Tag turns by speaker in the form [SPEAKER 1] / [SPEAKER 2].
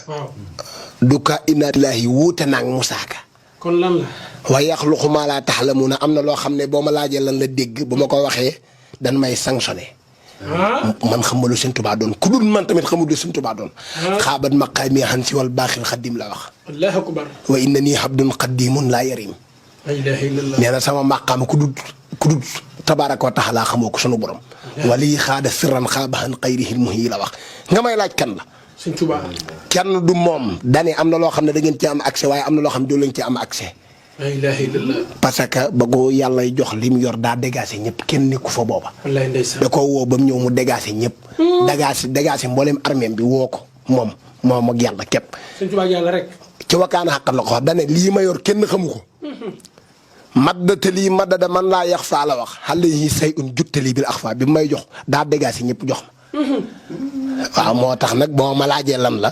[SPEAKER 1] waaw
[SPEAKER 2] du ka inna lillahi wuute naag Moussa Ka.
[SPEAKER 1] kon lan la.
[SPEAKER 2] wa yaxluqu maa laa ta'lamuuna am na loo xam ne boo ma laajee lan la dégg bu ma ko waxee dan may sanctionné. man xam nga lu Sëñ Tuubaa doon ku dul man tamit xamul lu Sëñ Tuubaa doon. xaabat maqaami han si wal baaxil xaddim la wax.
[SPEAKER 1] allahu akbar.
[SPEAKER 2] wa inna nii abdun qaddimun laa yarim.
[SPEAKER 1] la ilaha illallah.
[SPEAKER 2] nee na sama maqaam ku dul tabaaraka wa taala xamoo ko sunu borom. wali xaada sirran xaabahan xayrihil muhi la wax nga may laaj kan la.
[SPEAKER 1] Sëñ Tuubaa.
[SPEAKER 2] kenn du moom dane am na loo xam ne da ngeen ci am accès waaye am na loo xam ne doo leen ci am accès.
[SPEAKER 1] la ilaha illallah.
[SPEAKER 2] parce que ba ko yàlla jox li mu yor daa dégagé ñëpp kenn nekku fa booba.
[SPEAKER 1] wallaay ndeysaan.
[SPEAKER 2] da koo woo ba mu ñëw mu dégagé ñëpp. dégagé mboolem armée bi woo ko moom ak yàlla képp.
[SPEAKER 1] Sëñ Tuubaa yàlla rek.
[SPEAKER 2] ci wakkaana xaqat la ko wax dane lii ma yor kenn xamu ko. maddata maddada man laa yax faa la wax xale yi say un juttali bil ax faa bi may jox daa dégagé ñëpp jox ma. waaw moo tax nag boo ma laajee lan la.